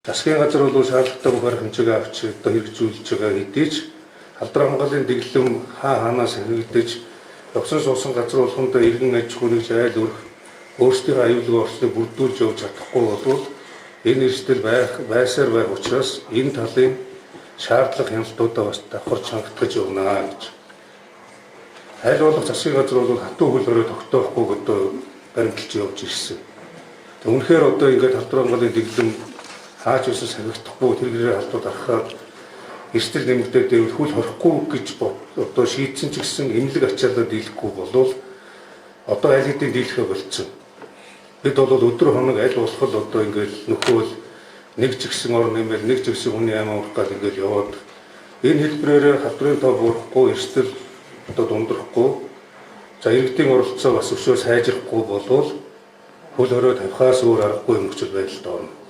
Засгийн газар бол шаардлагатай бүх арга хэмжээгээ авч одоо хэрэгжүүлж байгаа хэдий ч халдвар хамгааллын дэглэм хаа хаанаас хэрэгдэж явсан суусан газар болгонд иргэн аж ахуй нэгж айл өрх өөрсдийнхөө аюулгүй орчныг бүрдүүлж явж чадахгүй болвол энэ эрсдэл байх байсаар байх учраас энэ талын шаардлага хяналтуудаа бас давхар чангатгаж явна гэж. Аль болох засгийн газар бол хатуу хөл хорой тогтоохгүй одоо баримталж явж ирсэн. Тэг үнэхээр одоо ингээд халдвар хамгааллын дэглэм хаач байсан сахигдахгүй тэр гэрээ халдвар дарахаар эрсдэл нэмэгдээд байвал хөл хорохгүй гэж одоо шийдсэн ч гэсэн эмнэлэг ачаалал дийлэхгүй болвол одоо аль хэдийн дийлэхээ болцсон. Бид бол өдөр хоног аль болох л одоо ингээд нөхөөл нэг ч гэсэн ор нэмэл нэг ч гэсэн хүний амь аврах гал ингээд яваад энэ хэлбэрээр халдварын тоо буурахгүй, эрсдэл одоо дундрахгүй, за иргэдийн оролцоо бас өшөө сайжрахгүй болвол хөл хорой тавихаас өөр аргагүй юм нөхцөл байдалд орно.